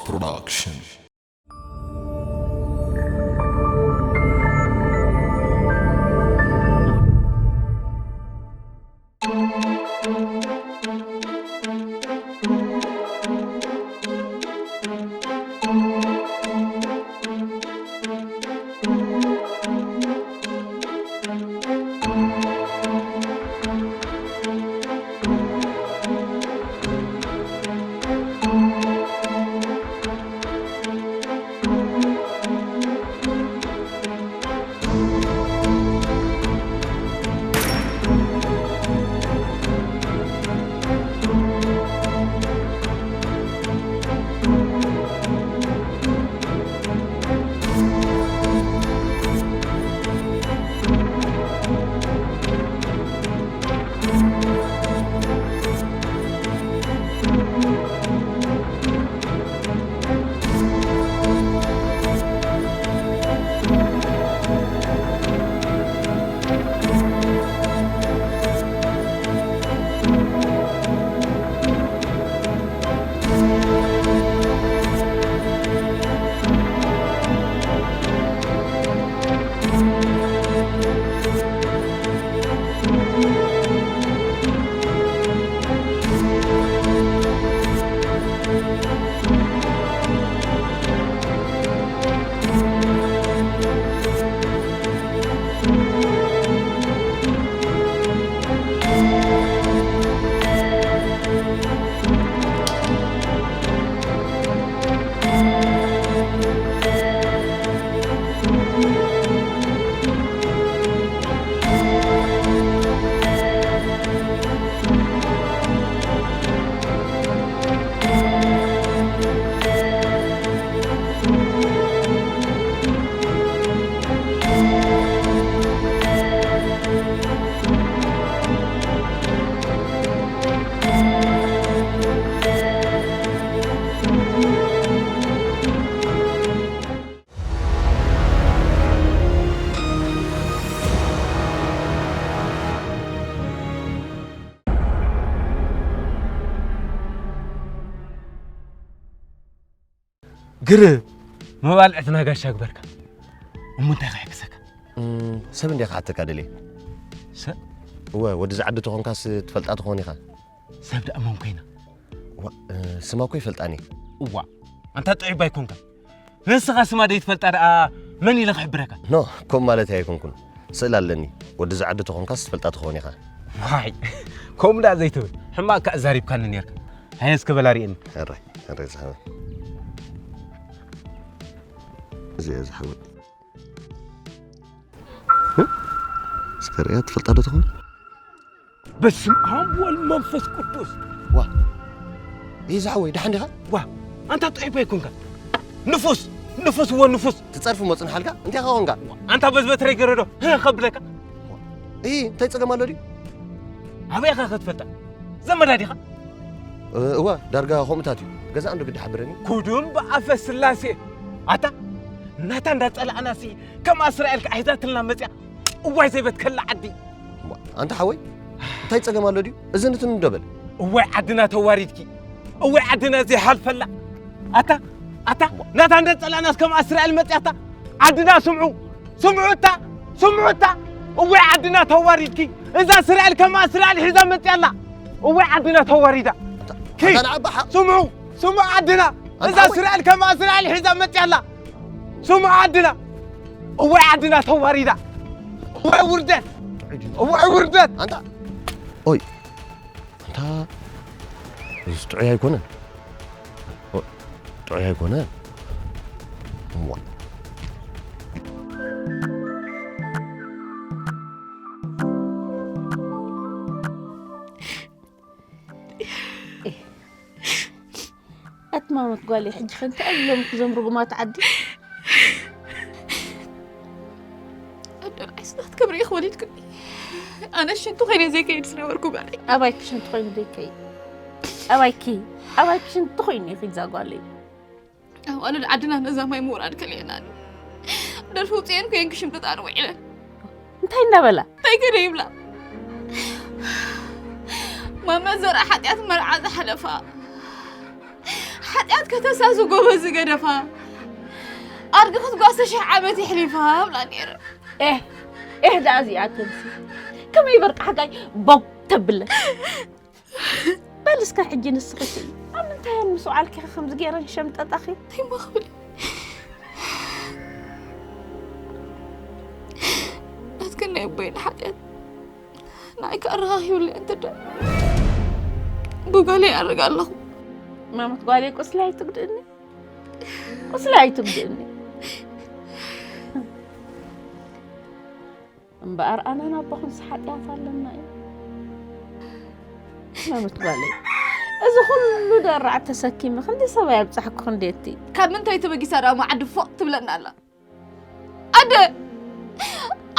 Production. ግርም መባልዕትና ጋሻ ግበርካ። እሞ እንታይ ክሕግዘካ? እም፣ ሰብ እንዲያ ክሓተካ ደልየ። ሰብ? እወ፣ ወዲ ዝዓዲ ተኾንካስ ትፈልጣ ትኾን ኢኻ። ሰብ ደኣ መን ኮይና? እዋ፣ እ፣ ስማ እኮ ይፈልጣኒ። እዋ፣ ኣንታ ጥዑይ ባይ ኮንካ። ንስኻ ስማ ደይትፈልጣ ደኣ መን ኢለ ክሕብረካ? ኖ፣ ከም ማለት ኣይኮንኩን። ስእል ኣለኒ። ወዲ ዝዓዲ ተኾንካስ ትፈልጣ ትኾን ኢኻ። ዋይ፣ ከምኡ ደኣ ዘይትብል። ሕማቕ ከኣ ዛሪብካኒ ኔርካ። ሃየ እስከ በላ ርእየኒ። ሕራይ፣ ሕራይ ዝሓወይ። እዚኣ ዝሓወይ። እስከ ርእያ ትፈልጣ ዶ ትኾን? በስመ ኣብ ወልድ መንፈስ ቅዱስ። ዋ፣ ይህ ዝሓወይ፣ ደሓን ዲኻ? ዋ፣ ኣንታ ጥዑይ ባይ ኮንካ። ንፉስ፣ ንፉስ፣ እወ ንፉስ። ትጸርፊ እሞ ጽንሓልካ፣ እንታይ ኻ ኾንካ? ኣንታ በዚ በትረይ ገረዶ፣ ህህ ከብለካ። እይ፣ እንታይ ጸገም ኣሎ ድዩ? ኣበይ ኢኻ ክትፈልጣ? ዘመዳ ዲኻ? እ፣ እወ፣ ዳርጋ ከምኡታት እዩ። ገዛ እንዶ ግዲ ሓብረኒ። ኩዱም ብኣፈ ስላሴ። ኣታ፣ ናታ እንዳጸላእናሲ፣ ከም እስራኤል ከኣ ሒዛትልና መጽያ። እዋይ ዘይበትከላ ዓዲ። እሞ፣ ኣንታ ሓወይ፣ እንታይ ጸገም ኣሎ ድዩ? እዚ ንትን እንዶ በል። እዋይ ዓድና ተዋሪድኪ። እዋይ ዓድና ዘይሓልፈላ። ኣታ፣ ኣታ፣ ናታ እንደ ጸላእናስ ከም እስራኤል መጽያታ። ዓድና ስምዑ፣ ስምዑ እታ፣ ስምዑ እታ። እዋይ ዓድና ተዋሪድኪ። እዛ እስራኤል ከም እስራኤል ሒዛ መጽያላ። እዋይ ዓድና ተዋሪዳ። ኪ፣ ኣታ ንዓባ ሓ- ስምዑ፣ ስምዑ ዓድና። ኣንታ እዛ ሓወይ። እስራኤል ከም እስራኤል ሒዛ መጽያላ። ስምዑ ዓድና። እዋይ ዓድና ተዋሪዳ። እዋይ ውርደት። እዋይ ውርደት። ኣንታ፣ ኦይ። ኣንታ፣ እዚ ጥዑይ ኣይኮነን። ኦ፣ ጥዑይ ኣይኮነን። እዋ። ኣትማመት ጓለይ፣ ሕጂ ከ እንታይ ኢሎም እዞም ርጉማት ዓዲ? ኣደ ንዓይስ ናትከ ብርኢኽ ወሊድክኒ። ኣነ ሽንቲ ኮይነ ዘይከይድ ዝነበርኩ ጓለይ። ኣባይኪ ሽንቲ ኮይኑ ዘይከይድ? ኣባይኪ፣ ኣባይኪ ሽንቲ ኮይኑ ኢኺ እዛ ጓለይ። ኣዋልድ ዓድና ነዛ ማይ ምውራድ ከልኤና። ደርፊ ውፅኤን ኮይንኪ ሽምጥጣ ንውዒለን። እንታይ እንዳበላ? እንታይ ገለ ይብላ? ማመ ዘርኣ ሓጢኣት መርዓ ዝሓለፋ። ሓጢኣት ከተሳሱ ጎበዝ ዝገደፋ ኣድጊ ክትጓሰ ሽሕ ዓመት ይሕሊፋ ብላ ነይረ። ኤህ፣ ኤህ፣ ደኣ እዚኣ ተምሲ። ከመይ በርቃሕካይ ቦግ ተብለ። በል እስከ ሕጂ ንስኺ ስኢ። ኣብ ምንታይ እየን ምስ ወዓልኪ ከምዚ ገይረን ሸምጠጣኺ? እንታይ እሞ ክብል? ናትክን ናይ ኣቦይን ሓጢኣት ንዓይ ከኣረኻኺብለይ እንተ ደኣ ብጓለይ ይኣርግ ኣለኹ። ማመት ጓለይ ቁስሊ ኣይትጉድእኒ። ቁስሊ ኣይትጉድእኒ። እምበኣር ኣነን ኣቦኹምስ ሓጢኣት ኣለና እዩ። ማመት ጓለይ፣ እዚ ኩሉ ደራዕ ተሰኪሚ ክንዲ ሰባይ ኣብጻሕኩ ክንዴቲ። ካብ ምንታይ ተበጊሳ ደኣ ማዓዲ ፎቕ ትብለና ኣላ? ኣደ፣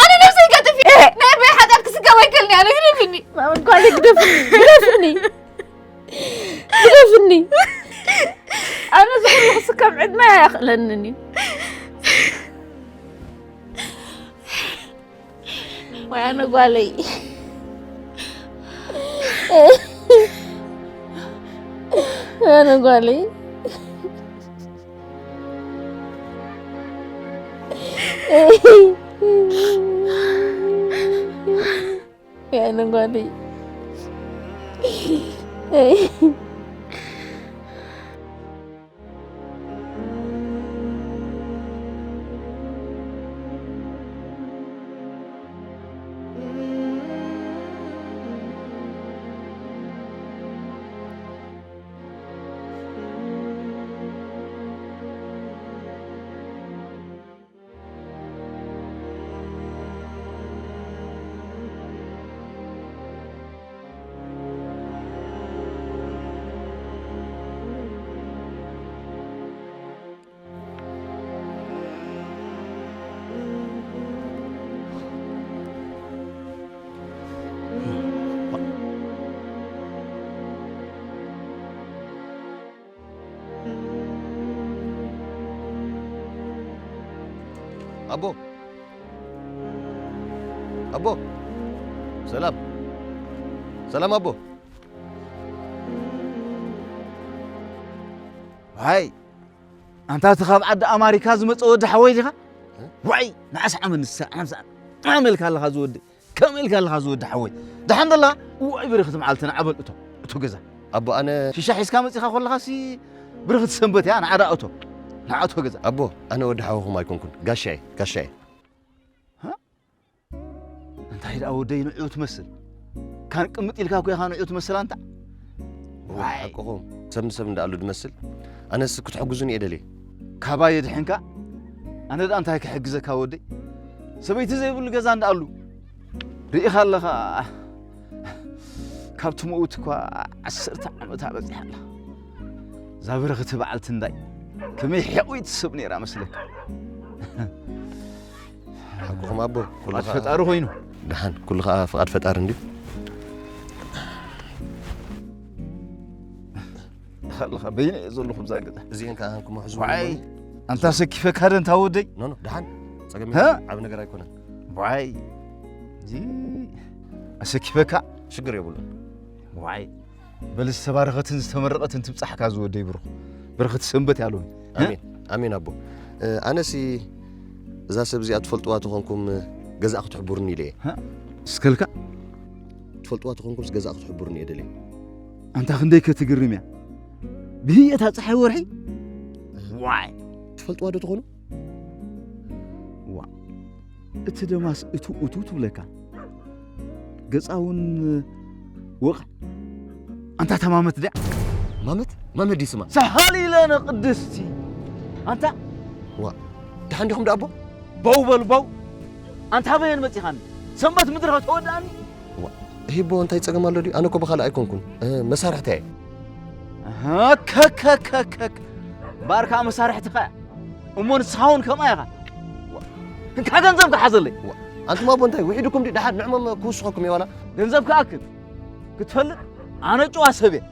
ኣነ ነብሰይ ከጥፊ ናይ ኣቦይ ሓጢኣት ክስከም ኣይክእልን እየ። ኣነ ግደፍኒ። ማመት ጓለይ ግደፍኒ፣ ግደፍኒ፣ ግደፍኒ። ኣነ እዚ ኩሉ ክስከም ዕድመ ኣያኽእለንን እዩ። ወይ ኣነ ጓለይ። ኣነ ጓለይ። ወይ ኣነ ጓለይ። ኣቦ፣ ኣቦ፣ ሰላም፣ ሰላም ኣቦ። ዋይ፣ ኣንታ እቲ ካብ ዓዲ ኣማሪካ ዝመጸ ወዲ ሓወይ ዲኻ? እ? ዋይ፣ ንዓስ ዓመ ንሳ፣ ዓምሳ፣ ዓመ ኢልካ ኣለኻ ዝወዲ። ከመይ ኢልካ ኣለኻ ዝወዲ ሓወይ? ደሓን ደላ? ዋይ፣ ብርኽቲ መዓልቲ ንዓ በል እቶ፣ እቶ ገዛ። ኣቦ፣ ኣነ ሽሻ ሒዝካ መጺኻ ከለኻሲ ብርኽቲ ሰንበት እያ፣ ንዓ ደኣ እቶ። ንዓ እቶ ገዛ። ኣቦ፣ ኣነ ወዲ ሓወኹም ኣይኮንኩን። ጋሻ እየ፣ ጋሻ እየ። ሃ? እንታይ ደኣ ወደይ ንዑ ትመስል? ካን ቅምጥ ኢልካ እኮ ኢኻ ንዑ ትመስል ኣንታ። ዋይ። ሓቅኹም፣ ሰብ ንሰብ እንዳኣሉ ድመስል። ኣነስ ክትሕግዙኒ እየ ደልየ። ካባይ የድሕንካ? ኣነ ደኣ እንታይ ክሕግዘካ ወደይ? ሰበይቲ ዘይብሉ ገዛ እንዳኣሉ። ርኢኻ ኣለኻ፣ ካብ ትመውት እኳ ዓሰርተ ዓመታ በጺሓ ኣላ። እዛ በረኸቲ በዓልቲ እንዳይ ከመይ ሕቑይቲ ሰብ ነይራ መስለካ? ሓቅኹም ኣቦ፣ ኩሉ ፍቓድ ከዓ ፈጣሪ ኮይኑ። ደሓን፣ ኩሉ ከዓ ፍቓድ ፈጣሪ እንድዩ። ኣለኻ፣ በይነ እየ ዘለኹ እዛ ገዛ። እዚአን ከዓ ክመሕዙ ዋይ፣ ኣለዎም። ኣንታ ሰኪፈካ ዶ እንታ ወደይ? ኖ፣ ኖ፣ ደሓን፣ ጸገም ሃ? የለን፣ ዓቢ ነገር ኣይኮነን። ዋይ፣ እዚ ኣሰኪፈካ? ሽግር የብሉን። ዋይ፣ በል ዝተባረኸትን ዝተመረቐትን ትብጻሕካ ዝወደይ ብሩኽ። በረኸት ሰንበት ያለውን። ኣሜን፣ ኣሜን ኣቦ። እ፣ ኣነሲ እዛ ሰብ እዚኣ ትፈልጥዋ ተኾንኩም ገዛእ ክትሕብሩኒ ኢለ እየ። ሃ? እስከልካ? ትፈልጥዋ ተኾንኩምስ ገዛእ ክትሕብሩኒ እየ ደልየ። ኣንታ ክንደይ ከትግርም እያ። ብህየት እታ ጸሓይ ወርሒ? ዋይ። ትፈልጥዋ ዶ ትኾኑ? ዋ። እቲ ደማስ እቱ እቱ ትብለካ። ገጻ እውን ወቕዕ። ኣንታ ተማመት ድያ? ማመት? ማመት ድዩ ስማ? ሳሃሊለነ ቅድስቲ። ኣንታ ዋ፣ ደሓን ዲኹም ደኣ ኣቦ? በው በል በው። ኣንታ በየን መጺኻኒ? ሰንበት ምድሪ ከተወድኣኒ? ዋ፣ ሂቦ እንታይ ጸገም ኣሎ ድዩ? ኣነ እኮ ብኻልእ ኣይኮንኩን። እ፣ መሳርሕታ እየ። ከከከከክ። ባርካ መሳርሕትኻ እያ። እሞ ንስኻ እውን ከምኣ ኢኻ። ዋ። እንካ ገንዘብካ ሓዘለይ። ዋ። ኣንቱም ኣቦ እንታይ ውሒድኩም ድዩ? ደሓን ንዕሞም ክውስኸኩም እየ ዋላ። ገንዘብካ ኣክል ክትፈልጥ ኣነ ጭዋ ሰብ እየ።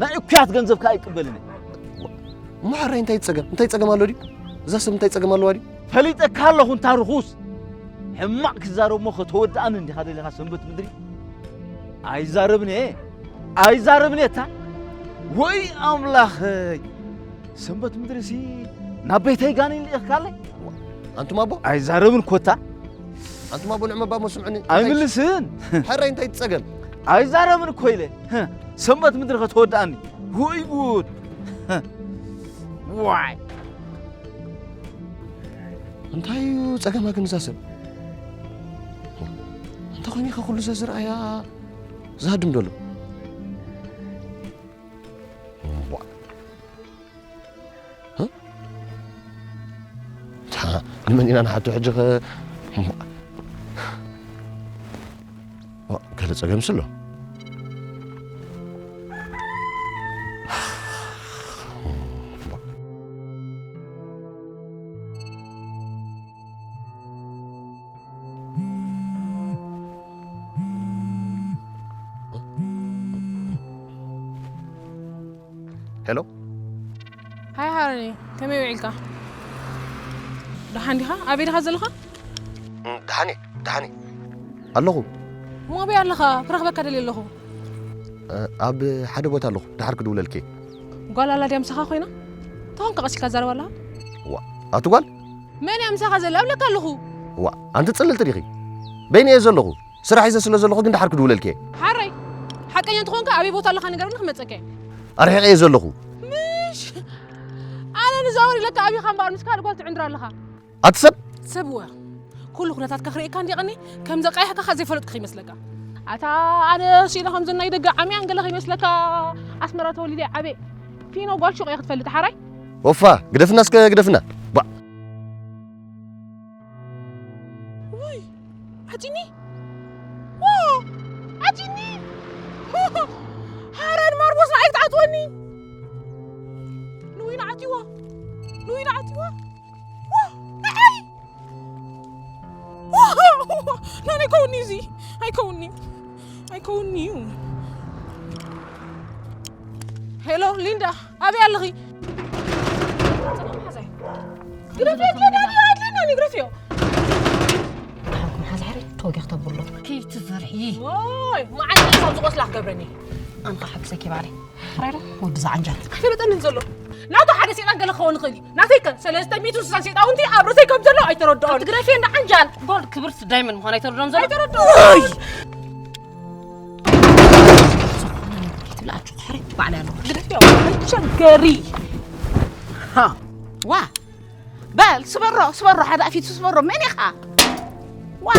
ናይ እኩያት ገንዘብካ ኣይቅበልን እየ። ዋ። እሞ ሕራይ እንታይ ጸገም? እንታይ ጸገም ኣሎ ድዩ? እዛ ሰብ እንታይ ጸገም ኣለዋ ድዩ? ፈሊጠካ ኣለኹ እንታ ርኹስ። ሕማቕ ክዛረብ እሞ ከተወድኣኒ እንዲኻ ደሊኻ ሰንበት ምድሪ? ኣይዛረብን እየ። ኣይዛረብን እየ እታ። ወይ ኣምላኸይ። ሰንበት ምድርሲ ናብ ቤተይ ጋኔን ልኢኽካለይ? ኣንቱም ኣቦ? ኣይዛረብን ኮታ። ኣንቱም ኣቦ ንዕመባ እሞ ስምዑኒ። ኣይምልስን። ሕራይ እንታይ ትጸገም? ኣይዛረብን እኮ ኢለ። ሰንበት ምድሪ ከተወድኣኒ። ውይ ጉድ። ዋይ። እንታይ እዩ ጸገማ ግን እዛ ሰብ? እንታይ ኮይኑ ከ ኩሉ ሰብ ዝረኣያ ዝሃድም ደሎ? እምቧ። እ? እታ ንመን ኢና ንሓቶ ሕጂ ኸ? እምቧ። ዋ፣ ገለ ጸገምስ ኣሎ። ሄሎ። ሃይ ሃረኒ፣ ከመይ ውዒልካ? ደሓን ዲኻ? ኣበይ ዲኻ ዘለኻ? እም፣ ደሓን እየ፣ ደሓን እየ። ኣለኹ። እሞ ኣበይ ኣለኻ? ክረኽበካ ደልየ ኣለኹ። እ፣ ኣብ ሓደ ቦታ ኣለኹ፣ ደሓር ክድውለልኪ እየ። ጓል ኣላ ድያ ምሳኻ ኮይና? ተኾንካ ቀስ ኢልካ ትዛረብ ኣለኻ? ዋ፣ ኣቲ ጓል? መን እያ ምሳኻ ዘላ? እብለካ ኣለኹ። ዋ፣ ኣንቲ ጽልልቲ ዲኺ? በይነ እየ ዘለኹ። ስራሕ ሒዘ ስለ ዘለኹ ግን ደሓር ክድውለልኪ እየ። ሓረይ፣ ሓቀኛ እንተኾንካ ኣበይ ቦታ ኣለኻ ንገረኒ ክመጸካ እየ። ኣርሒቐ እየ ዘለኹ። ምሽ፣ ኣነ ንዛወር ኢለካ ኣቢኻ እምበኣር ምስ ካልእ ጓል ትዕንድር ኣለኻ። ኣቲ ሰብ? ሰብ እወ። ኩሉ ኩነታትካ ክርእየካ እንዲየ ቀኒ፣ ከም ዘቃይሕካ ከ ዘይፈለጥኩ ይመስለካ። ኣታ ኣነ ስኢነ ከምዚ ናይ ደገ ዓምያን ገለ ከይመስለካ ኣስመራ ተወሊደ ዓብየ። ፊኖ ጓል ሹቕ እየ ክትፈልጥ ሓራይ? ኦፋ፣ ግደፍና እስከ ግደፍና። ባ- ውይ፣ ዓጺኒ። ዋ፣ ዓጺኒ። ሃረን ማርቦስ ንዓይ ትዓጽወኒ። ንዊና ዓጺዋ። ንዊና ዓጺዋ። ዋ፣ ንዓይ። ዋ፣ ናን ኣይከውኒ እዚ። ኣይከውኒ። ኣይከውኒ እዩ። ሄሎ፣ ሊንዳ። ኣበይ ኣለኺ? ግረፍዮ፣ ኣድለና፣ ኣድለና፣ ግረፍዮ። ሓዛ ሕሪ ተወጊኽ ተብሎ። ከይትዘርሒ። ወይ፣ መዓልቲ ካብ ዝቆስላ ክገብረኒ። ኣነ ኸዓ ሓግዘኪ ባዕለይ። ሕራይ ዶ? ወዲ ዝዓንጃል። ኣይፈለጠንን ዘሎ። ናቱ ሓደ ሰይጣን ገለ ክኸውን ይኽእል እዩ። ናተይ ከ ሰለስተ ሚእቲ ስሳን ሰይጣውንቲ ኣብ ርእሰይ ከም ዘሎ ኣይተረድኦን። ትግረፍዮ እንዳ ዓንጃል። ጎልድ ክብርቲ ዳይመንድ ምዃኑ ኣይተረድኦን ዘሎ። ኣይተረድኦን። ዝኾነ ነገር ከይትብልኣችሁ፣ ሕራይ ባዕለይ ኣለኹ። ግደፍዮ፣ ኣይትሸገሪ። ሃ፣ ዋ፣ በል ስበሮ፣ ስበሮ፣ ሓደ ኣፊቱ ስበሮ። መን ኢኻ? ዋ፣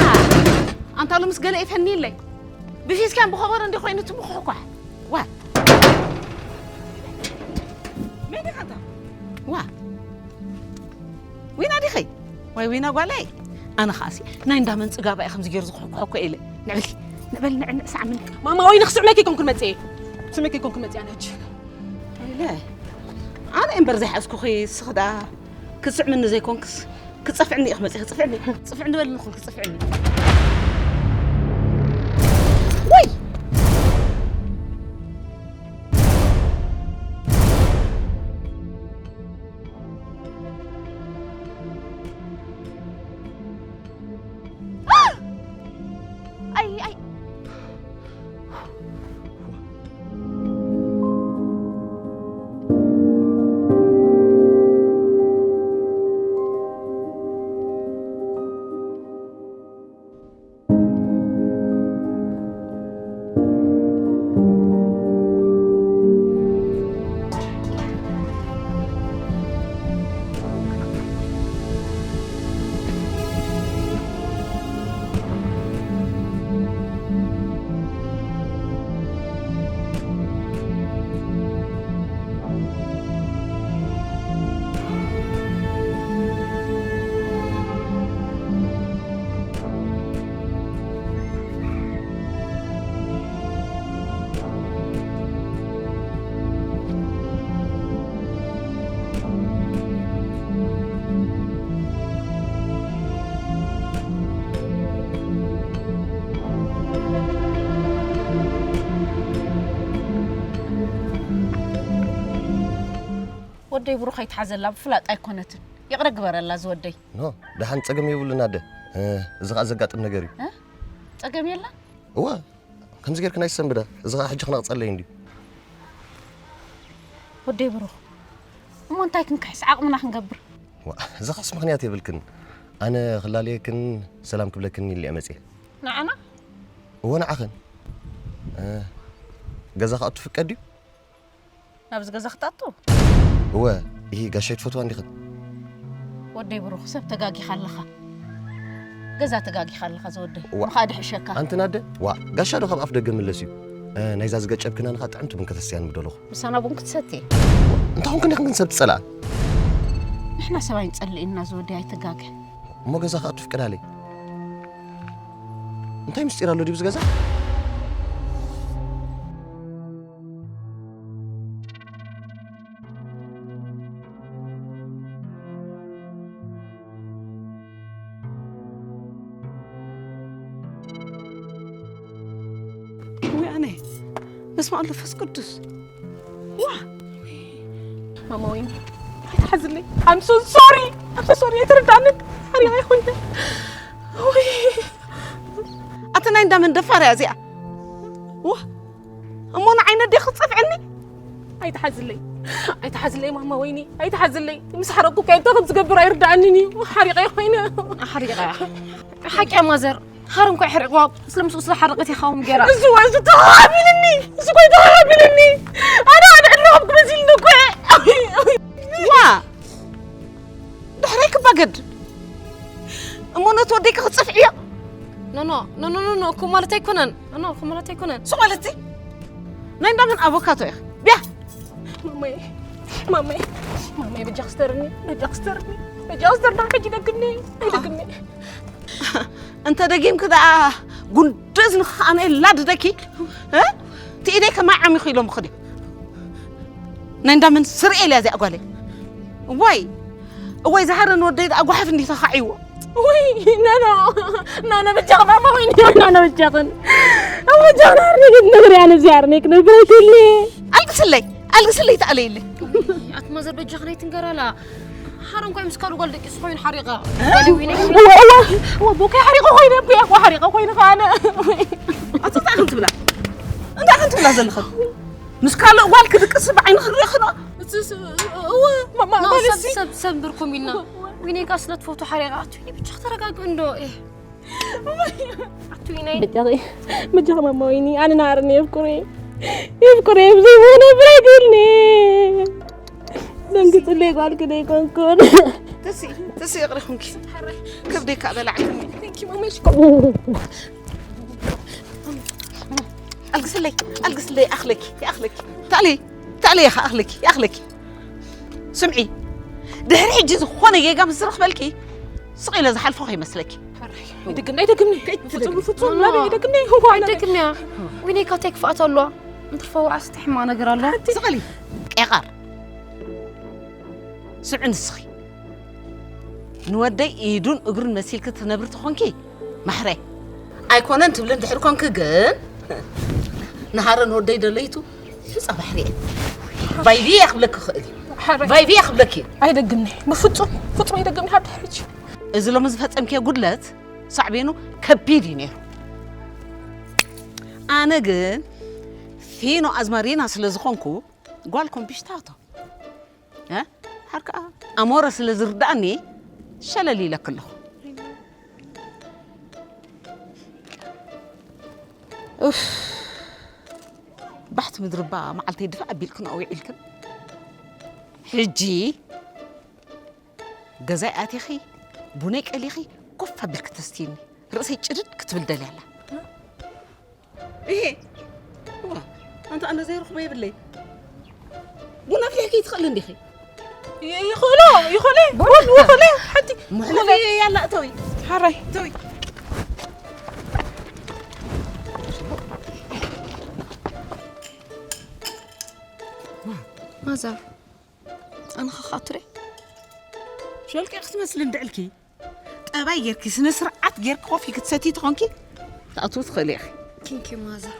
ኣንታ ሎምስ ገለ ይፈንይለይ። ብፊስካን ብኸበሮ እንዲ ኮይኑ ትምኹሕኳሕ። ዋ። መን ኢኻ ኣንታ? ዋ። ዊና ዲኺ? ወይ ዊና ጓለይ? ኣነ ኸኣሲ ናይ እንዳ መን ጽጋባ እየ ከምዚ ገይሩ ዝኹሕኩሖ እኮ ኢለ። ንዕበሊ፣ ንዕበሊ፣ ንዕ-፣ ንዕ-፣ ሳዕ ምን። ማማ፣ ወይ ንኽስዕመኪ ኮንኩን መጽኤ። ስዕመኪ ኮንኩን መጽኤ ኣነ ሕጂ። ኢለ። ኣነ እምበር ዘይሓዝኩኺ፣ ስኽ ደኣ ክትስዕምኒ ዘይኮንክስ፣ ክትጸፍዕኒ ኢኺ መጺኺ፣ ጽፍዕኒ። ጽፍዕኒ በልኒ፣ ኮንክ ጽፍዕኒ። ወይ! ኣይ፣ ኣይ። ወደይ ብሩኽ ኣይትሓዘላ፣ ብፍላጥ ኣይኮነትን። ይቕረ ግበረላ ዝወደይ። ኖ፣ ደሓን ጸገም የብሉን ኣደ። እ፣ እዚ ኸኣ ዘጋጥም ነገር እዩ። እ? ጸገም የለን? እወ፣ ከምዚ ጌርክን ኣይሰንብዳ። እዚ ኸኣ ሕጂ ክነቕጸለይ እንድዩ። ወደይ ብሩኽ፣ እሞ እንታይ ክንክሕስ ዓቕምና ክንገብር? ዋ፣ ዝኸስ ምኽንያት የብልክን። ኣነ ክላለየክን ሰላም ክብለክን ኢለ እየ መፅየ። ንዓና? እወ ንዓኽን። እ፣ ገዛ ክኣቱ ፍቀድ ድዩ? ናብዚ ገዛ ክትኣቱ? እወ፣ ይሂ ጋሻይ ትፈትዋ እንዲኽን። ወደይ ብሩኽ ሰብ ተጋጊኻ ኣለኻ። ገዛ ተጋጊኻ ኣለኻ ዝወደይ። ዋ። ምኻድ ሕሸካ። ኣንቲ ናደ? ዋ፣ ጋሻ ዶ ካብ ኣፍ ደገ ምለስ እዩ? እ፣ ናይዛ ዝገጨብክና ንኻ ጥዕምቲ ቡን ከተስያን ምደለኹ። ምሳና ቡን ክትሰቲ? እንታይ ኹንክን ኢኽን ሰብ ትጸልኣ? ንሕና ሰብ ኣይንጸልእና ዝወደይ ኣይትጋገ። እሞ ገዛ ክኣቱ ፍቀዳለይ። እንታይ ምስጢር ኣሎ ድዩ ብዚ ገዛ? ወይ ኣነ በስመ ኣብ መንፈስ ቅዱስ። ዋ! ማማ ወይኒ ኣይትሓዝለይ። I'm so sorry. I'm so sorry. ኣይትርዳንን። ሓሪቐ ይኾይነ። ወይ! ኣቲ ናይ እንዳ መን ደፋር እያ እዚኣ? ዋ! እሞ ንዓይ ነዴ ክትጸፍዕኒ? ኣይትሓዝለይ። ኣይትሓዝለይ ማማ ወይኒ። ኣይትሓዝለይ። ምስ ሓረቁ ከ እንታይ ከም ዝገብር ኣይርዳኣንን እዩ። ሓሪቐ ይኾይነ። ሓሪቐ። ሓቂ ማዘር። ሃር እንኳ ይሕርቕዋ። ስለ ምስኡ ስለ ሓረቀት ይኻዎም ገይራ። እዚ ዋ፣ እዚ ተኸኻቢልኒ። እዚ ኳ ተኸኻቢልኒ። ኣነ ኣነ ዕድረኹም ክመሲልኒ እኮ። ዋ! ድሕረይ ክባገድ። እሞ ነቲ ወደይ ክጽፍዕዮ? ኖ፣ ኖ፣ ኖ፣ ኖ፣ ኖ፣ ኖ፣ እኮ ማለት ኣይኮነን። ኖ፣ ኖ፣ እኮ ማለት ኣይኮነን። እሱ ማለት እዚ? ናይ እንዳመን ኣቮካቶ ኢኺ? ቢያ! ማማይ፣ ማማይ፣ ማማይ፣ በጃ ክስተርኒ፣ በጃ ክስተርኒ፣ በጃ ክስተርኒ፣ ሕጂ ደግምኒ፣ ኣይደግምኒ። እንተ ደጊምኪ ደኣ ጉንዲ እዝንኺ ከኣ ናይ ላድደኪ፣ እ? እቲ ኢደይ ከማይ ዓሚኹ ኢሎም ክዲ። ናይ እንዳመን ስርኤል እያ እዚኣ ጓለይ። እዋይ፣ እዋይ፣ ዝሃረን ወደይ ደኣ ጓሓፍ እንዲ ተኻዒዎ። ውይ፣ ኖ፣ ኖ፣ ኖ፣ ኖ፣ በጃኺ ማማ፣ ወይ፣ ኖ፣ ኖ፣ ኖ፣ በጃኽን። በጃኽን፣ ኣርነይ ክትነግሪ፣ ኣነ እዚ ኣርነይ ክነግረኪ ኢለ። ኣልቅስለይ፣ ኣልቅስለይ፣ ተኣለይለይ። ኣቲ ማዘር በጃኽን ኣይትንገራላ። ሓረን ኳይ ምስ ካልእ ጓል ደቂሱ ኮይኑ ሓሪቓ። እወ፣ እወ፣ እወ፣ ቦካይ ሓሪቐ ኮይነ፣ እወ፣ ሓሪቐ ኮይነ ከኣነ። ኣቲ እንታይ ክንትብላ? እንታይ ክንትብላ ዘለኽን? ምስ ካልእ ጓል ክድቅስ ብዓይኒ ክንሪኦ ክኖ? እወ፣ ማ-፣ ማ-፣ ኖ፣ ማለት ሰብ፣ ሲ- ሰብ፣ ሰብ ብርኩም ኢልና። ዊነይ ካ ስለ ትፈቱ ሓሪቓ። ኣቲ ዊነይ ብቻ ተረጋግእ እንዶ። ኤህ። ኣቲ ዊነይ። በጃኺ፣ በጃኺ ማማ ወይኒ፣ ኣነ ናርኒ የፍቅሬ። የፍቅሬ፣ ብዘይ ዝኾነ ብረግልኒ። ደንግጽለይ ጓል ክደይ ኮንኩን። ተሲ፣ ተሲ ይቕሪ ኹንኪ። ከብደይ ካበላዕክኒ። Thank you ማማ፣ ሽኮር። ኣልግስለይ፣ ኣልግስለይ፣ ይኣኽለኪ፣ ይኣኽለኪ። ታሊ፣ ታሊ፣ ይኣኽለኪ፣ ይኣኽለኪ። ስምዒ፣ ድሕሪ ሕጂ ዝኾነ ጌጋ ምስ ዝረኽበልኪ፣ ስቕ ኢለ ዝሓልፎ ከይመስለኪ። ሕራይ፣ ኣይደግምኒ፣ ኣይደግምኒ። ፍጹም፣ ፍጹም፣ ናበይ ኣይደግምኒ። ኣይደግምያ። ዊነይ ካተይ ክፍኣት ኣለዋ። እንትርፎ ውዓስ ትሕማ ነገር ኣለዋ። ስቕ ኢሊ፣ ቄቓር። ስምዒ ንስኺ። ንወደይ ኢዱን እግሩን መሲልኪ ትነብሪ ተኾንኪ፣ ማሕረ። ኣይኮነን ትብሊ እንድሕር ኮንኪ ግን፣ ንሃረን ወደይ ደለይቱ ሑጻ ባሕሪ እየ። ቫይቪ እየ ክብለኪ ክእል እዩ። ሕራይ። ቫይቪ እየ ክብለኪ እዩ። ኣይደግምኒ። ብፍጹም፣ ፍጹም ኣይደግምኒ ካብ ድሕሪ ሕጂ። እዚ ሎሚ ዝፈጸምክዮ ጉድለት ሳዕቤኑ ከቢድ እዩ ነይሩ። ኣነ ግን ፊኖ ኣዝማሪና ስለ ዝኾንኩ ጓል ኮምፒሽታቶ። እ? ሓር ከኣ ኣሞረ ስለ ዝርድኣኒ ሸለል ኢለኪ ኣለኹ። ኡፍ። ባሕቲ ምድሪ እባ መዓልተይ ድፋእ ኣቢልክን ኣውዒልክን። ሕጂ ገዛይ ኣቲኺ፣ ቡነይ ቀሊኺ፣ ኮፍ ኣቢልኪ ተስትይኒ። ርእሰይ ጭድድ ክትብል ደልያ ኣላ። እሄ፣ እዋ፣ ኣንታ ኣነ ዘይረኽቦ የብለይ። ቡን ኣፍሊሕኪ ትኽእሊ እንዲኺ? ይ-፣ ይኽእሎ፣ ይኽእለ፣ ቡን ይኽእለ፣ ሓንቲ መሕለፊ ይኽእለ። ያላ እተዊ። ሓራይ። እተዊ። ማዘር፣ ኣነ ኸኻትሬ? ሸልቂ ክትመስሊ እንድዕልኪ። ጠባይ ጌርኪ፣ ስነ ስርዓት ጌርኪ ኮፊ ክትሰቲ ተኾንኪ፣ ትኣትዊ ትኽእሊ ኢኺ። Thank you ማዘር።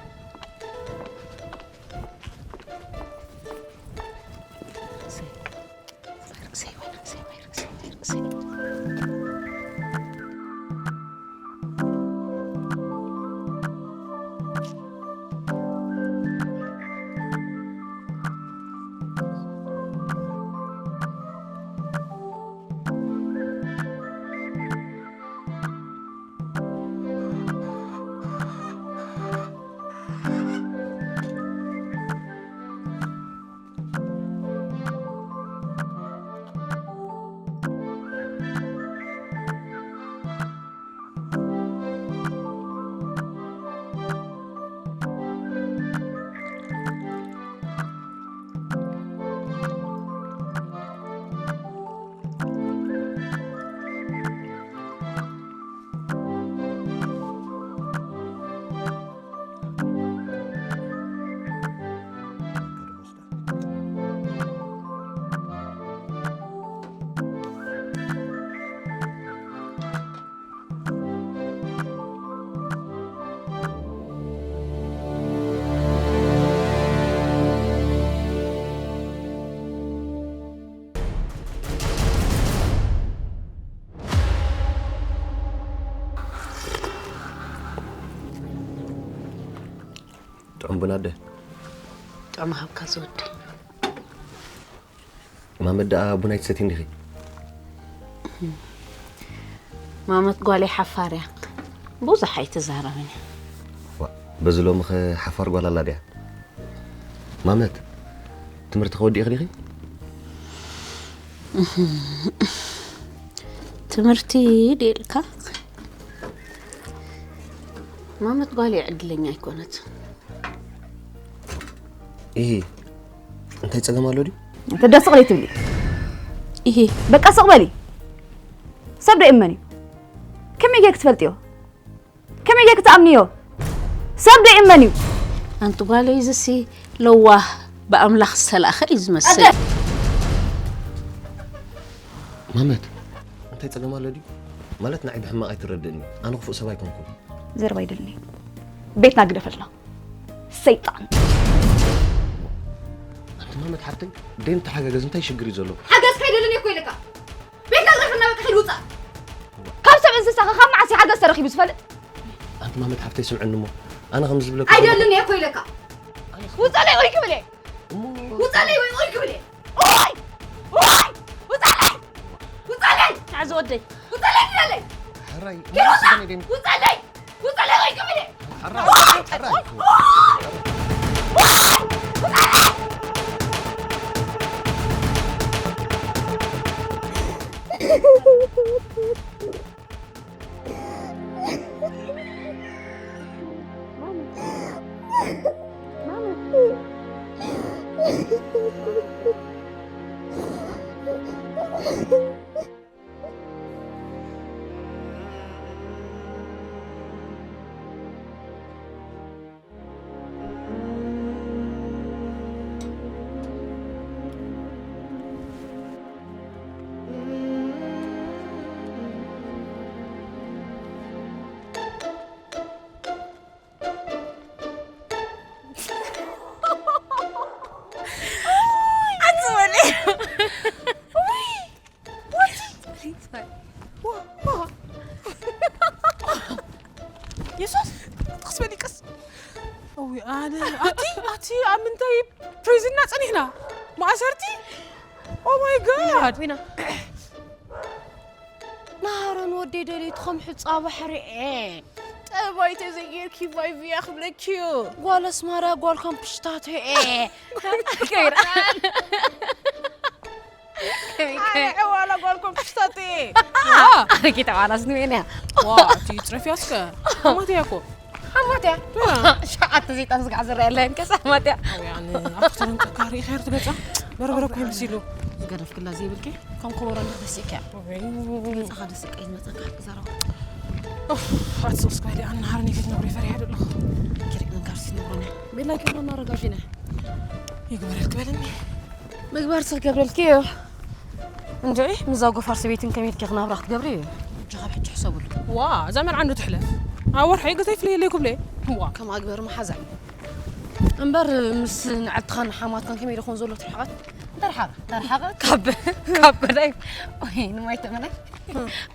ቡን ኣደ። ጥዑም ሃብካ ዝወደይ። ማመት ደኣ ቡን ኣይትሰትይን ዲኺ? ማመት ጓለይ ሓፋር እያ። ብዙሕ ኣይትዛረብን እያ። ዋ፣ በዚ ሎሚ ኸ ሓፋር ጓል ኣላ ድያ? ማመት፣ ትምህርቲ ከወዲእኺ ዲኺ? ትምህርቲ ድልካ? ማመት ጓለይ ዕድለኛ ኣይኮነት። ኢሂ፣ እንታይ ጸገም ኣሎ ድዩ? እንተ ደስ ቕለይ ትብሊ። ኢሂ፣ በቃ ስቕ በሊ። ሰብ ዶ ይእመን እዩ? ከመይ ጌርክ ትፈልጥዮ? ከመይ ጌርክ ትኣምንዮ? ሰብ ዶ ይእመን እዩ? ኣንቲ ጓለይ፣ ዝሲ ለዋህ ብኣምላኽ ዝተላእኸ እዩ ዝመስል። ኣደ! ማመት፣ እንታይ ጸገም ኣሎ ድዩ? ማለት ንዓይ ብሕማቕ ኣይትረድእኒ። ኣነ ክፉእ ሰብ ኣይኮንኩን። ዘረባ ኣይደልን እዩ። ቤትና ግደፈልና። ሰይጣን። ኣንቲ ማመት ሓፍተይ፣ ደይ ንተሓጋገዝ፣ እንታይ ሽግር እዩ ዘሎ? ሓገዝካ ኣይደልን እየ እኮ ኢለካ። ቤትና ግደፈልና፣ በቃ ኪድ ውጻእ። ካብ ሰብ እንስሳ ከ ካብ መዓስ እዩ ሓገዝ ተረኺቡ ዝፈልጥ? ኣንቲ ማመት ሓፍተይ ስምዕኒ እሞ፣ ኣነ ከም ዝብለካ ኣይደልን እየ እኮ ኢለካ። ውጻለይ ወይ ክብል እየ። እሞ ውጻለይ ወይ ወይ ክብል እየ። ኦይ! ኦይ! ውጻለይ! ውጻለይ! ናዕዚ ወደይ። ውጻለይ ትላለይ። ሕራይ፣ ኪሮሳ! እሞ ስገኒ ደም- ውጻለይ! ውጻለይ ወይ ክብል እየ። ሕራይ፣ ሕራይ። ኣትበሊ። የሱስ፣ ትኽስበሊ ቀስ። እውይ፣ ኣነ፣ ኣቲ፣ ኣቲ፣ ኣብ ምንታይ ፕሪዝንና ጸኒሕና? ማእሰርቲ? Oh my God! ዊና፣ ናሃሮን ወደይ ደልዩ ትኸም ሕጻ ባሕሪ እየ። ጠባይ ተዘይጌርኪ ቫይቭያ ክብለኪ እዩ። ጓል ኣስማራ፣ ጓል ኮምፕሽታት እየ። ከይራ። ኣነ ዕዋላ ጓል ኮምፕሽታት እየ። ኣረጊት ዕዋላ ስንበይን እያ። ዋ፣ እቲ ጽረፍያ እስከ። ሓማት እያ እኮ። ሓማት እያ። ሸዓተ ዘይጣን ዝጋዕ ዝረአ የለን፣ ከስ ሓማት እያ። ኣውያን፣ ኣብ ተረንቀካ ርኢ ኸይር ትገጻ። በርበረ እኮ ይምሲሉ። ዝገደፍክላ ዘይብልኪ፣ ከም ኮቦሮ እንደ ተሲእኪ እያ። ወይ። ገጻኻ ደስ ቀይ ዝመጸካ፣ ዘረባ። ኡፍ፣ ኣትስቕስ በሊ፣ ኣነ ንሃረኒ ከይትነግሪ ፈሪሐ ደለኹ። ኪሪክ ነጋር ሲነግሩኒ። ቤላ ኪሮ እናረጋጊነ። ይግበረልክ በልኒ። ምግባር ስኽገብረልኪ እዩ። እንድዒ፣ ምዛ ጎፋር ሰበይትን ከመይ ኢልኪ ክናብራ ክትገብሪ እዩ። እጃኻ ብሕጂ ሕሰብሉ። ዋ፣ እዛ መርዓ እንዶ ትሕለፍ። ኣብ ወርሒ ገዛ ይፍለየለይ ክብለ። ዋ። ከም ኣግበር መሓዛ። እምበር ምስ ንዕልትኻን ሓማትካን ከመይ ዶ ክኾን ዘሎ ትርሕቐት? ተርሓቐ፣ ተርሓቐ ካብ፣ ካብ በላይ ወይ ንማይ ተመላይ።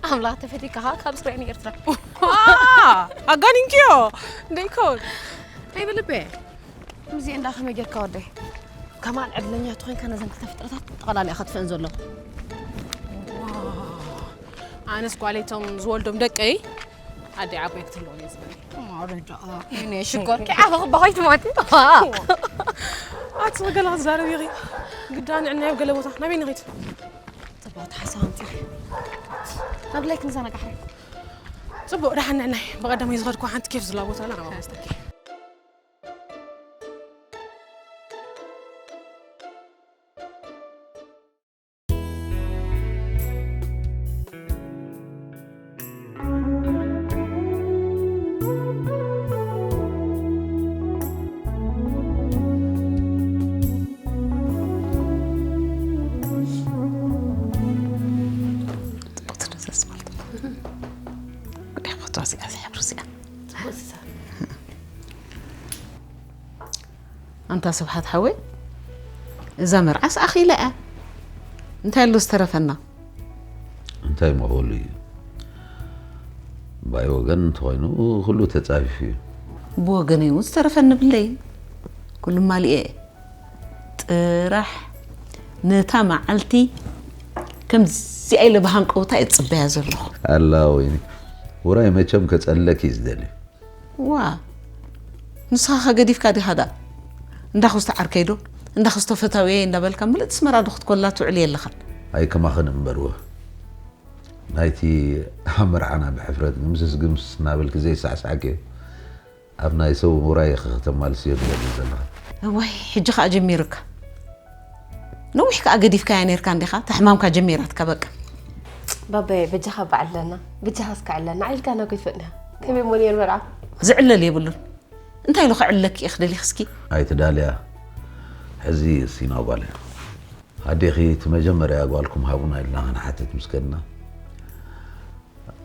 ኣምላኽ ተፈቲካ ካብ እስራኤል ኤርትራ። ዋ፣ ኣጋኒንክዮ። ደይኮን። ተይ ብልቤ። ከምዚ እንዳ ከመይ ጌርካ ወደይ? ከማን ዕድለኛ ተኾይንካ ነዘን ክልተ ፍጥረታት ጠቕላላ ኢኻ ትፈን ዘሎ። ኣነስ ጓለይቶም ዝወልዶም ደቀይ ኣደይ ዓባይ ክትህልዎ እየ ዝብል። ማረጃ፣ እኔ ሽኮር ኪዓ ክባኸይ ትማቲ። ኣቲ ገለ ክትዛረብ ኢኺ። ግዳ ንዕናዮ ገለ ቦታ ናበይ ንኺድ? ጽቡቕ ሓሳብ ኣምጺኺ። ናብ ላይክ ንዘናጋሕ። ጽቡቕ፣ ደሓን ንዕናይ። ብቐዳማይ ዝኸድኩ ሓንቲ ኬፍ ዝላ ቦታ ኣላ፣ ናብኣ ወስደኪ። ጉዳይ ፎቶ እዚኣ፣ እዚ ሕብሪ እዚኣ። ኣንታ ስብሓት ሓወይ፣ እዛ መርዓስ ኣኺላ እያ። እንታይ ኣሎ ዝተረፈና? እንታይ እሞ ክህሉ እዩ? ብኣይ ወገን እንተኾይኑ፣ ኩሉ ተጻፊፉ እዩ። ብወገነይ እውን ዝተረፈኒ ብለይ። ልማሊኤ ጥራሕ ነታ መዓልቲ ከምዚኣ ኢለ ብሃንቀውታ እየ ዝፅበያ ዘለኹ። ኣላ ወይኒ፣ ውራይ መቸም ከጸለኪ እዩ ዝደሊ። ዋ፣ ንስኻ ከ ገዲፍካ ዲኻ ደኣ? እንዳ ክስቶ ዓርከይ ዶ፣ እንዳ ክስቶ ፈታውየይ እንዳበልካ ምልእቲ ኣስመራ ዶ ክትኮላ ትውዕል የለኻን? ኣይከማኽን እምበር ወ። ናይቲ ኣብ መርዓና ብሕፍረት ግምስስ ግምስስ እናበልኪ ዘይሳዕሳዕኪ ኣብ ናይ ሰብ ውራይ ኢኺ ከተማልስዮ ትደሊ ዘለኻ። እዋይ፣ ሕጂ ከኣ ጀሚሩካ። ነዊሕ ከኣ ገዲፍካያ ነይርካ እንዲኻ፣ እታ ሕማምካ ጀሚራትካ በቃ። ባባየ፣ በጃኻ በዓል ኣለና፣ በጃኻ እስከ ዕለና፣ ዓሊልካና እኮ ይፈጥንያ። ከመይ እሞ ነይሩ መርዓ? ዝዕለል የብሉን። እንታይ ኢሉ ክዕለኪ ኢኺ ደሊኺ እስኪ? ኣይትዳልያ፣ ሕዚ ሲና ጓል። ኣዴኺ እቲ መጀመርያ ጓልኩም ሃቡና ኢልና ክንሓትት ምስ ከድና፣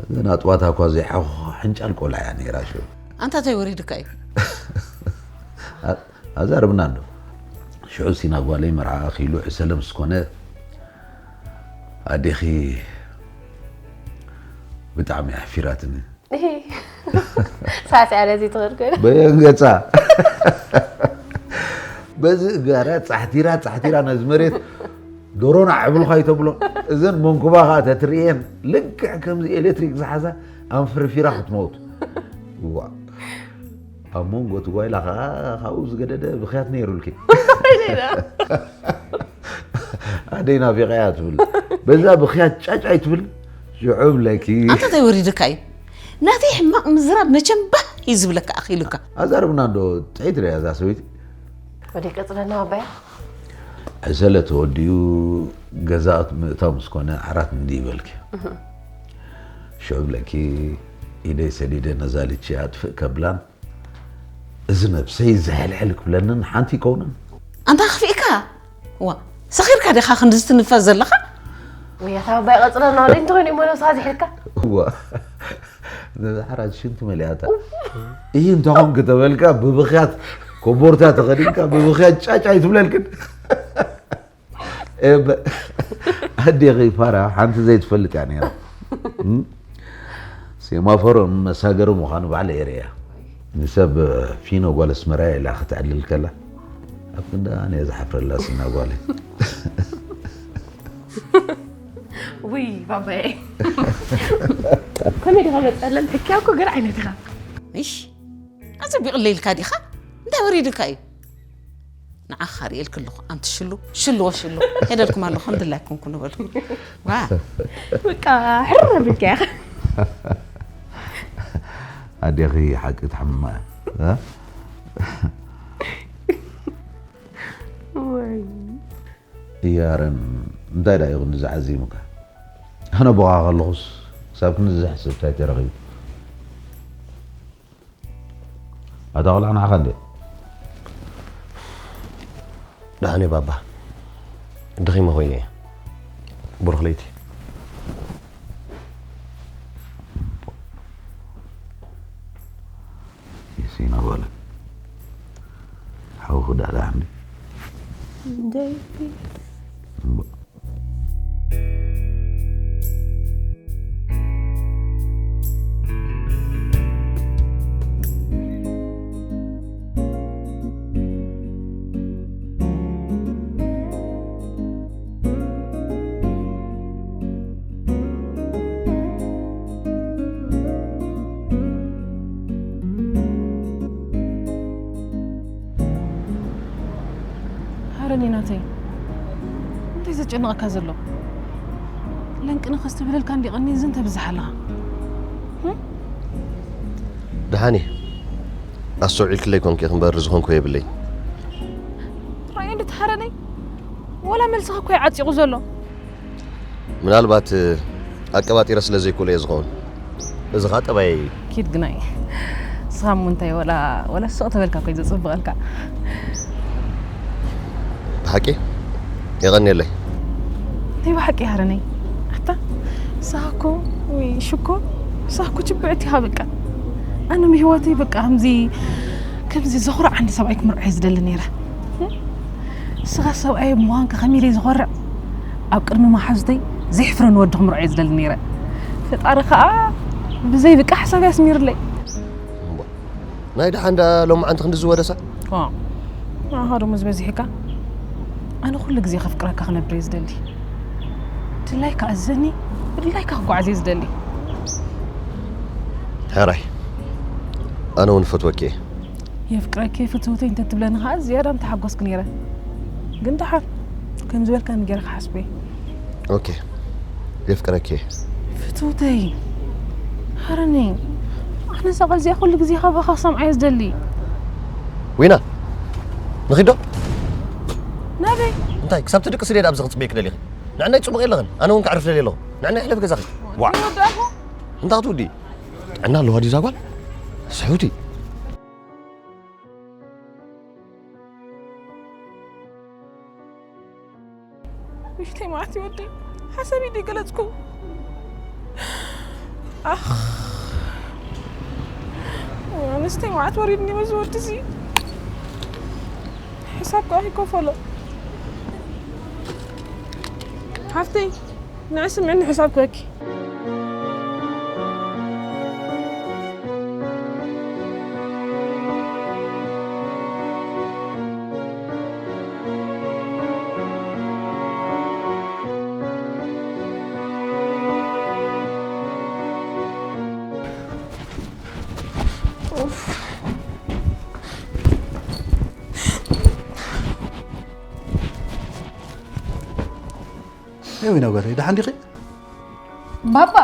እዘን ኣጥባታ እኳ ዘይሓኹኻ ሕንጫል ቆልዓ እያ ነይራ ሽዑ። ኣንታ እንታይ ወሪድካ እዩ? ኣ-፣ ኣዛርብና እንዶ። ሽዑ ሲና ጓለይ መርዓ ኣኺሉ ዕሰለ ምስ ኮነ፣ ኣዴኺ ብጣዕሚ ኣሕፊራትኒ። እሂ። ሳዕስዓ ነዚ ትኽእል ኮይና። በየን ገጻ። በዚ እጋራ ጻሕቲራ፣ ጻሕቲራ ነዚ መሬት ዶሮና ዕብልኻ ኣይተብሎ። እዘን መንኩባ ኸኣ ተትርእየን ልክዕ ከምዚ ኤሌክትሪክ ዝሓዛ ኣንፍርፊራ ክትመውት። ዋ። ኣብ መንጎ እቲ ጓይላ ኸኣ ካብኡ ዝገደደ ብኽያት ነይሩልኪ። ኣደይ ናፊቐያ ትብል። በዛ ብኽያት ጫጭ ኣይትብል። ሽዑ ብለኪ። ኣንታ እንታይ ወሪድካ እዩ? ናተይ ሕማቕ ምዝራብ መቸም ባህ እዩ ዝብለካ ኣኺሉካ። ኣዛርብና እንዶ ጥዕይቲ ርያ እዛ ሰበይቲ። ወደ ቀጽለና ኣባያ። ዕሰለ ተወዲኡ ገዛ ምእታው ምስ ኮነ ዓራት እንዲ ይበልኪ። ሽዑ ብለኪ ኢደይ ሰዲደ ነዛ ልቺ ኣጥፍእ ከብላን እዚ ነብሰይ ዝሕልሕል ክብለንን ሓንቲ ይከውንን። ኣንታ ክፍኢካ? ዋ፣ ሰኺርካ ዲኻ ክንድዚ ትንፈስ ዘለኻ? ወያ ታባባይ ቀጽለና ወደ እንተኾይኑ እሞ ነብስኻ ዝሕልካ። ዋ፣ ነዛ ሓራጅ ሽንቲ መሊኣታ። እይ እንተኾንክ ተበልካ ብብኽያት ኮቦርታ ተኸዲንካ ብብኽያት ጫጭ ኣይትብለልክን። እብ-፣ ኣዴኺ ፋራ ሓንቲ ዘይትፈልጥ እያ ነይራ። እም? ሴማፎርን መሳገሪ ምዃኑ ባዕለ እየ ርእያ። ንሰብ ፊኖ ጓል ኣስመራ እያ ኢላ ክትዕልል ከላ፣ ኣብ ክንዳ ኣነ እየ ዝሓፍረላ ሲና ጓለይ። ውይ፣ ባባየ። ከመይ ዲኻ መጸለን? ሕክያ እኮ ገለ ዓይነት ኢኻ። እሽ፣ ኣጸቢቑለይ ኢልካ ዲኻ? እንታይ ወሪዱካ እዩ? ንዓኻ ርእየልኪ ኣለኹ፣ ኣንቲ ሽሉ፣ ሽሉ ወሽሉ። ሄደልኩም ኣለኹ፣ ከም ድላይኩም ኩኑ በሉ። ዋ። በቃ፣ ሕር ኣቢልካ ኢኻ። ኣዴኺ ሓቂ ትሓምማ እያ። እ? ወይ። እያረን፣ እንታይ ደኣ እዩ ክንድዚ ዓዚሙካ? ኣነ ቦኻ ከለኹስ፣ ክሳብ ክንድዚ ዝሕስብ እንታይ ተረኺቡ? ኣታ ቆልዓ ንዓኻ እንድየ። ደሓን እየ ባባ። ደኺመ ኮይነ እየ። ብሩኽ ለይቲ። የሲና ጓለ። ሓውኺ ደኣ ደሓን ድዩ? ደይ። እምባ። ሃረኒ ናተይ፣ እንታይ ዘጨንቐካ ዘሎ? ለንቅንኸ ዝተብለልካ እንዲ ቀኒ ዝን ተብዝሕ ኣለኻ። ህም? ደሓን እየ። ኣስተውዒልክለይ ኮንኪ እምበር ዝኾንኩ የብለይ። ራእይ እንድትሃረነይ፣ ወላ መልስኻ እኮ እዩ ዓፂቑ ዘሎ። ምናልባት ኣቀባጢረ ስለ ዘይክእሎ እየ ዝኸውን። እዚ ኸኣ ጠባየይ እዩ። ኪድ ግናይ። ንስኻ እሞ እንታይ ወላ፣ ወላ ስቕ ተበልካ እኮ እዩ ዘጽብቐልካ። ብሓቂ? የቐንየለይ። ናይ ብሓቂ ሃረነይ። ኣታ፣ ንስኻ እኮ፣ ወይ ሽኮር፣ ንስኻ እኮ ችብዕቲ ኢኻ በቃ። ኣነ ንህይወተይ በቃ ከምዚ፣ ከምዚ ዘኹርዓኒ ሰብኣይ ክምርዖ እየ ዝደሊ ነይረ። ንስኻ ሰብኣይ ምዃንካ ከመይ ኢለ ዝኾርዕ? ኣብ ቅድሚ መሓዙተይ ዘሕፍረኒ ወዲ ክምርዖ እየ ዝደሊ ነይረ። ፈጣሪ ከኣ ብዘይ ብቃ ሓሳብ ኣስሚርለይ። እምቧ። ናይ ደሓን ደኣ ሎማዓንቲ ክንዲ ዝወደሳ? ዋ። ኣሃ ደሞ ዝበዚሕካ። ኣነ ኩሉ ግዜ ከፍቅረካ ክነብር እየ ዝደሊ። ድላይካ ኣዘኒ፣ ብድላይካ ክጓዓዝ እየ ዝደሊ። ሕራይ፣ ኣነ እውን ፈትወኪ እየ። የፍቅረኪ ፍትውተይ እንተትብለኒ ኸዓ ዝያዳ ምተሓጎስኩ ነይረ። ግን ደሓን ከም ዝበልካኒ ገይረ ክሓስቦ እየ። ኦኬ፣ የፍቅረኪ እየ። ፍትውተይ፣ ሃረኒ። ኣነ እዛ ቃል እዚኣ ኩሉ ግዜ ካባኻ ክሰምዓ እየ ዝደሊ። ዊና፣ ንኺዶ? ናበይ? እንታይ ክሳብ ትድቅሲ ድየ ኣብዚ ክጽበየኪ ደሊኺ? ንዕናይ ጽቡቕ የለኽን፣ ኣነ እውን ከዕርፍ ደልየ ኣለኹ። ንዕናይ ሕለፊ ገዛኺ። ዋዕ። ይወዳእኹ። እንታይ ክትውዲ? ጥዕና ኣለዋ ድዩ እዛ ጓል? ስሕውቲ። ውሽተይ መዓት ይወዲ። ሓሳብ ኢደ ገለጽኩ። ኣኽ፣ ኣነስተይ መዓት ወሪድኒ በዚ ወዲ እዚ። ሕሳብ ከኣ ይከፈሎ። ሓፍተይ፣ ንዒ ስምዕኒ ሕሳብ ክበኪ። ኤዊና ጓለይ፣ ደሓን ዲኺ? ባባ፣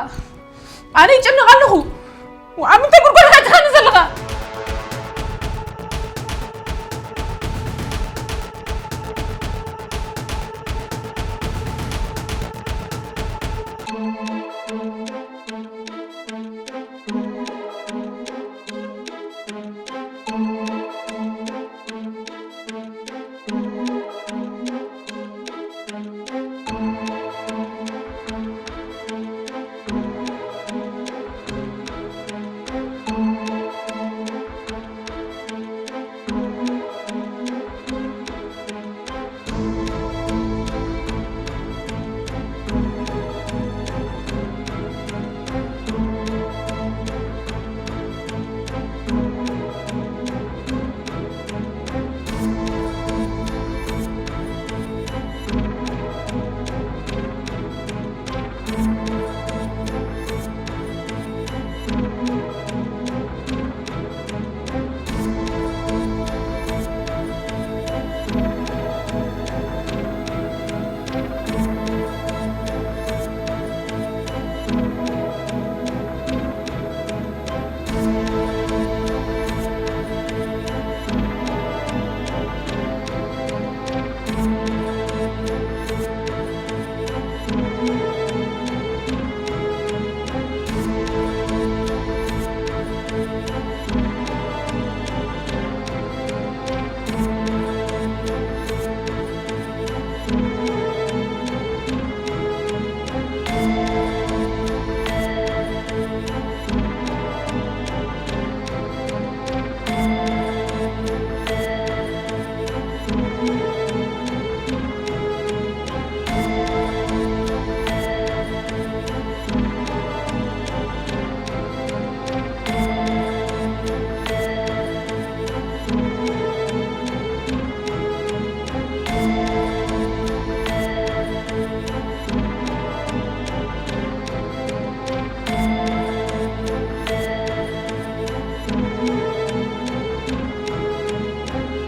ኣነ ይጭነቕ ኣለኹ። ኣብ ምንታይ ጉድጓድ ኢኻ ኣእቲኻኒ ዘለኻ?